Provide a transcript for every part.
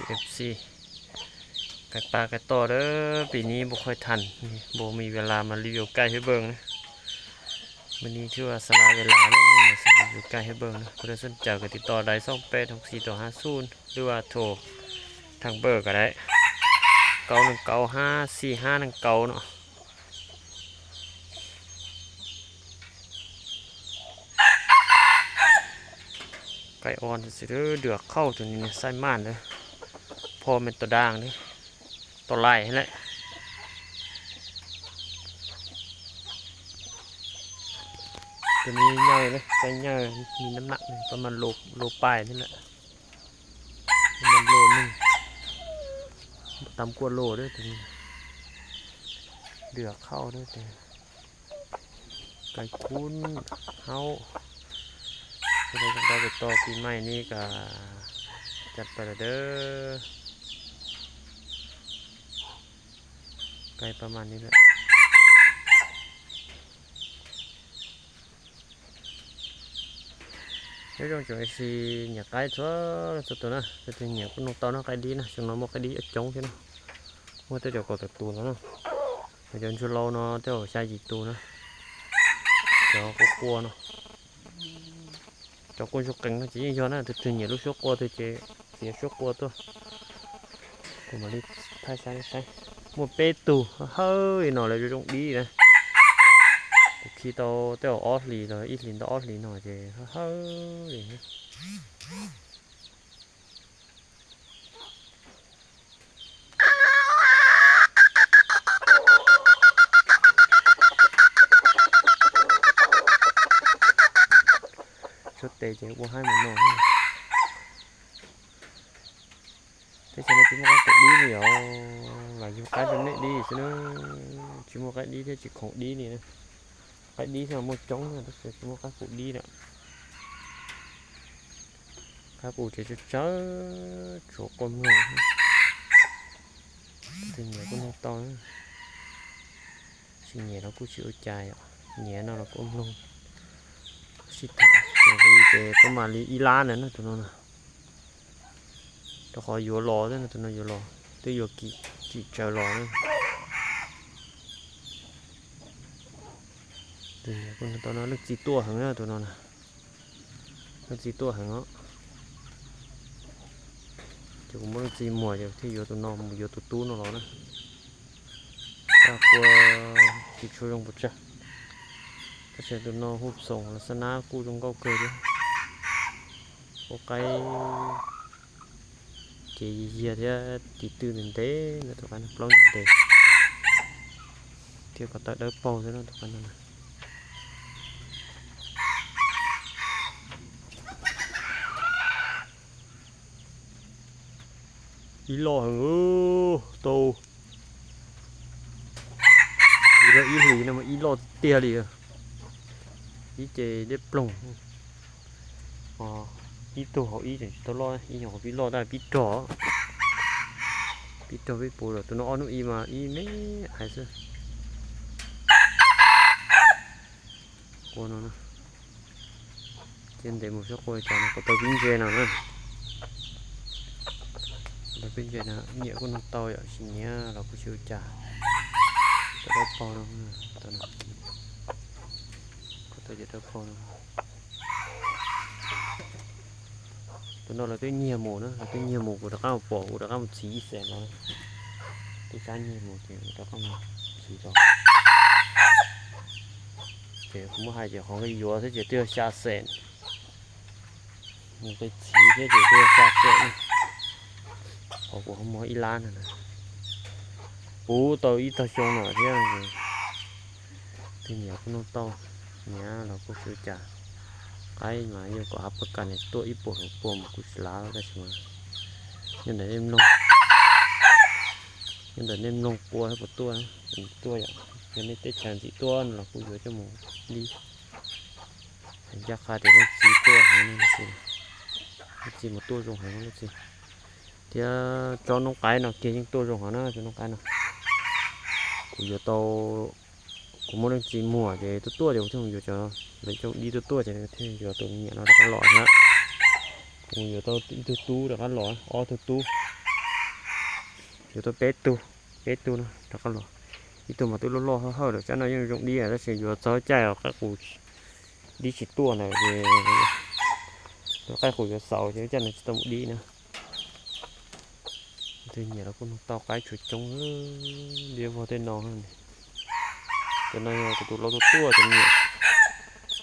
เอฟซี Kaij pab kaij toj dawb, pis nib npua qhuaij than, npua mis ves las mas li yuav kaij hiab npawg na. Mas nib thiab xa la ves las neb mas xa li yuav kaij hiab npawg na. Kuv dawb xub caws kawg tiv toj dais xoob peb thoom xis tom hab xub lub a thom thaj npawg kawg dais, kaub neeg kaub hab xis hab neeg kaub no. Kaij o xwb, dua qhauj tus ni xaij maj ntawd, phom me tau daag li, tau lais lawm. Tus ni nyaw, kaij nyaw, ni nab nam, pab mas luas pais thiab lawm, pab mas luas neeg, tam kuaj luas, dua qhauj, kaij kub haub. Sawv daws tau pis maij ni koj caj pas dawb, kaij pab mas ni lawm. Nyob zoo tsoom ib si nyiam qaib txhua txhua tus na, tus twg nyiam kuj noog tau no, qaib dib na, xyoo no muaj qaib dib coob thiab na. Muaj tej cov kaum tawm tus no na, cov ntsuag lau no tej zaum xya yim tus na. Cov quaj quaj no, cov quaj ntsuag qees no ces yeej yog na, tus twg nyiam lub suab quaj twg ces txiav suab quaj tuaj. Kuv mam li thaij saib saib. Muaj peb tug hawb li no lawv zoo zoo dib na. Kuv khi tau tej zaum ob hlis los ib hlis ntau ob hlis no ces hawb hawb li. Suab tes ces ua haib mus no. Teb chaws no tsis muaj qaib qus dib li os, lam yug qaib rau nej dib xwb na. Tsis muaj qaib dib thiab tsis khoom dib li na. Qaib dib thiab muaj coob na tab sis tsis muaj qaib qus dib lawm. Qaib qus ces tsawg tsawg, tsuav quaj mloog. Tus nyiam kuj noog tau, tsis nyiam los kuj tsis ua cas yom, nyiam no los kuj mloog. Sib tham tus nqi ces pab mam li ib lab ntawd na tus no na. Rau qhov yuav los thiab no, tus no yuav los twb yuav kim tsim tsawv los na. Tus nyiam kuj noog tau no, leej txiv tuaj heev na tus no na. Leej txiv tuaj heev os. Ces kuv muab leej txiv muag ces thiaj yuav tus no mus yuav tus tub no los na. Tab kuj tsis tshua zoo pes tsawg, tab sis tus no hu xoom los xab nab kuj zoo nkauj kawg thiab. Ua qaib ces yiag thiab tis twj ntev ntev na, tus qaib no plaub ntev ntev thiab ko taw dawb paug thiab na tus qaib no na. Ib loj heev tau, ib hlis no mas ib loj tiag tiag li. Ib ce dej ploog, ib tug hauv ib tseem tsis tau loj, ib nyuag qhov pib loj tab pib rog, pib rog pib puv lawm. Tus no ob hnub ib mas ib me ais xwb. Ua no, cia ntev mus saib qua cas no, ko taw pib ntse no na. Ko taw pib ntse no nyiam kuj noog tau yom, tsis nyiam los kuj tsis ua cas. Ko taw dawb paug no, ko taw dawb paug no. Tus no lawv twb nyiag mus na, lawv twb nyiag mus kuv rov qab mus pom, kuv rov qab mus txhiv ib xees los. Twb sab nyiag mus ces rov qab mus txhiv los. Ces kuv muab hais ces qhov nqi yuav xwb ces twb yog xya xees. Nqi txhiv thiab ces twb yog xya xees na. Qhov kuv ho muag ib lab no na, puv tau ib tog xyoo no thiab. Twb nyiam kuj noog tau, nyiam los kuj tsis ua cas. Qaib mas yeej kom hav pab kas tuaj ib puas hauv puas mas kuj tsis lav tab sis mas nyob ntawm nej mloog, nyob ntawm nej mloog qua thiab puas tuaj, tuaj yom. Yog nej teb chaws ntxim tuaj no los kuj yuav coj mus dib. Ncaj qha tias leej txiv tuaj heev, leej txiv mus tuaj zoo heev leej txiv. Thiab tsob noob qaib no kiag yeej tuaj zoo heev na, tsob noob qaib no. Kuv yuav tau, kuv muab leej txiv muag ces tuaj tuaj ces kuv thiaj mus yuav cov lawv coj dib tuaj tuaj ces thiaj yuav tus me nyuam no rov qab los na. Kuv yuav tau ib tug tub rov qab los, ob tug tub. Yuav tau peb tug, peb tug no rov qab los. Ib tug mas twb loj loj hawj hawj lawm, tsab no yeej zoo dib tab sis yuav txog caij qaib qus dib tsis tuaj ntawd ces qaib qus yuav xaus ces lub caij no tsis tau mus dib na. Tus nyiam los kuj nug tau qaib tshuav coob, liab vog tej no. Cov no yog kuv tus lau tuaj tuaj,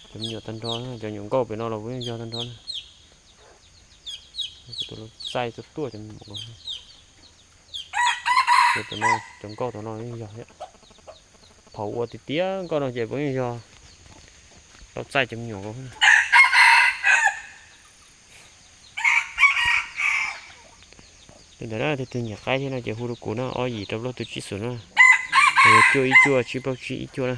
cov me nyuam tag nrho, cov nyuam nkauj pem no los puav yeej yog tag nrho na. Kuv tus lau txaij tuaj tuaj cov me nyuam no. Cov no, cov nkauj tom no yeej yog thiab. Thaum ua tiag tiag nkauj no ces puav yeej yog lau txaij cov me nyuam nkaus. Li ntawd na, tus twg nyiam qaib thiab no ces hu rau kuv na, ob yim rau plaub tus tsib xus na. Yog cuaj ib cuaj tsib plaub tsib ib cuaj na.